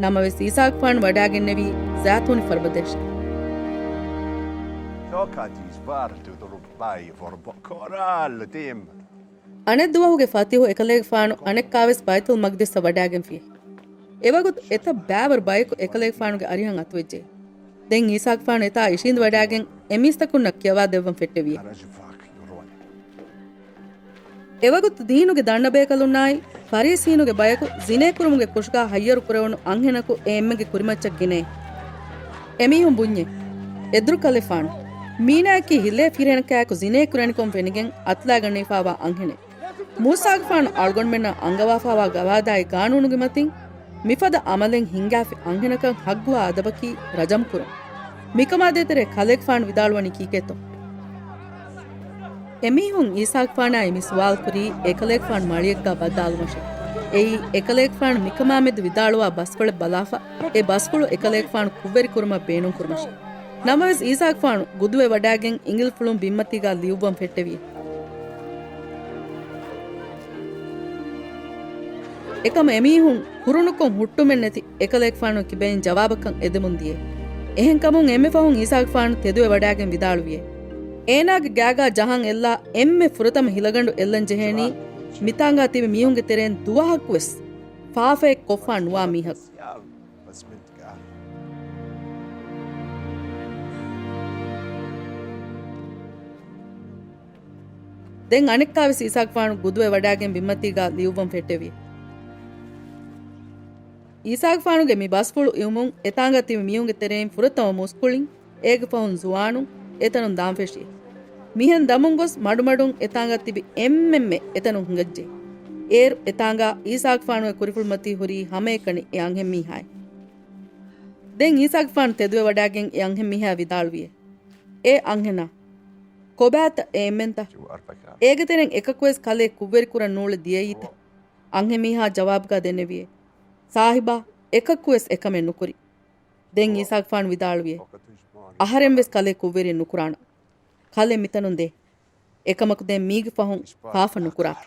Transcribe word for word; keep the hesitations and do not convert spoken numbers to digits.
ނަމަވެސް އީސާގެފާނު ވަޑާގެންނެވީ ޒައިތޫނި ފަރުބަދޭށަށް. Look at these birds to the bay for Coral team. އަނެއް ދުވަހުގެ ފަތިހު އެކަލޭގެފާނު އަނެއްކާވެސް ބައިތުލް މަގްދިސްއަށް ވަޑާގެންފި. އެވަގުތު އެތައް ބައިވަރު ބަޔަކު އެކަލޭގެފާނުގެ އަރިހަށް އަތުވެއްޖެ. ދެން އީސާގެފާނު އެތާ އިށީނދެ ވަޑާގެން އެމީސްތަކުންނަށް ކިޔަވާ ދެއްވަން ފެއްޓެވި. އެވަގުތު ދީނުގެ ދަންނަބޭކަލުންނާއި ފަރީސީނުގެ ބަޔަކު ޒިނޭކުރުމުގެ ކުށުގާ ހައްޔަރު ކުރެވުނު އަންހެނަކު އެ އެންމެގެ ކުރިމައްޗަށް ގެނޭ. އެމީހުން ބުންޏޭ، އެދުރުކަލޭފާނު، މީނާއަކީ ހިލޭ ފިރިހެނަކާއެކު ޒިނޭ ކުރެވެނިކަން ފެނިގެން އަތުލާގަންނަވާފާވާ އަންހެނެއް. މޫސާގެފާނު އަޅުގަނޑުމެންނަށް އަންގަވާފާވާ ގަވާއިދާއި ގާނޫނުގެ މަތިން މިފަދަ އަމަލެއް ހިންގާފި އަންހެނަކަށް ހައްގުވާ އަދަބަކީ ރަޖަމް ކުރުން. މިކަމާ ދޭތެރޭ ކަލޭގެފާނު ވިދާޅުވަނީ ކީކޭތޯ؟ އެމީހުން އީސާގެފާނާއި މި ސުވާލު ކުރީ އެކަލޭގެފާނު މަޅިއެއްގާ ބައްދާލުމަށޭ. އެއީ އެކަލޭގެފާނު މިކަމާމެދު ވިދާޅުވާ ބަސްފުޅެއް ބަލާފަ، އެ ބަސްފުޅު އެކަލޭގެފާނު ކުށްވެރި ކުރުމަށް ބޭނުން ކުރުމަށޭ. ނަމަވެސް އީސާގެފާނު ގުދުވެ ވަޑާގެން އިނގިލިފުޅުން ބިންމަތީގާ ލިޔުއްވަން ފެއްޓެވި. އެކަމަ އެމީހުން ކުރުނުކޮށް ހުއްޓުމެއްނެތި އެކަލޭގެފާނުގެ ކިބައިން ޖަވާބަކަށް އެދެމުން ދިޔައީ. އެހެންކަމުން އެންމެ ފަހުން އީސާގެފާނު ތެދުވެ ވަޑާގެން ވިދާޅުވިއޭ. އޭނާގެ ގާގާ ޖަހަން އެއްލާ އެންމެ ފުރަތަމަ ހިލަގަނޑު އެއްލަން ޖެހޭނީ މިތާނގާ ތިބި މީހުންގެ ތެރެއިން ދުވަހަކުވެސް ފާފައެއް ކޮށްފާ ނުވާ މީހަކު. ދެން އަނެއްކާވެސް އީސާގެފާނު ގުދުވެ ވަޑާގެން ބިންމަތީގާ ލިޔުއްވަން ފެއްޓެވި. އީސާގެފާނުގެ މި ބަސްފުޅު އިވުމުން އެތާނގާ ތިބި މީހުންގެ ތެރެއިން ފުރަތަމަ މުސްކުޅިން، އޭގެ ފަހުން ޒުވާނުން އެތަނުން ދާން ފެށި. މިހެން ދަމުން ގޮސް މަޑުމަޑުން އެތާނގާ ތިބި އެންމެންމެ އެތަނުން ހިނގައްޖެ. އޭރު އެތާނގާ އީސާގެފާނުގެ ކުރިފުޅުމަތީ ހުރީ ހަމައެކަނި އެ އަންހެންމީހާއެއް. ދެން އީސާގެފާނު ތެދުވެ ވަޑާގެން އެ އަންހެންމީހާ ވިދާޅުވިއޭ، އޭ އަންހެނާ، ކޮބާތަ އެ އެންމެންތަ؟ އޭގެ ތެރެއިން އެކަކުވެސް ކަލޭ ކުށްވެރިކުރަން ނޫޅެ ދިޔައީތަ؟ އަންހެންމީހާ ޖަވާބުގާ ދެންނެވިއޭ، ސާހިބާ، އެކަކުވެސް އެކަމެއް ނުކުރި. ދެން އީސާގެފާނު ވިދާޅުވިއޭ، އަހަރެންވެސް ކަލޭ ކުށްވެރިއެއް ނުކުރާނަން. ކަލޭ މިތަނުން ދޭ. އެކަމަކު ދެން މީގެ ފަހުން ފާފަ ނުކުރާތި.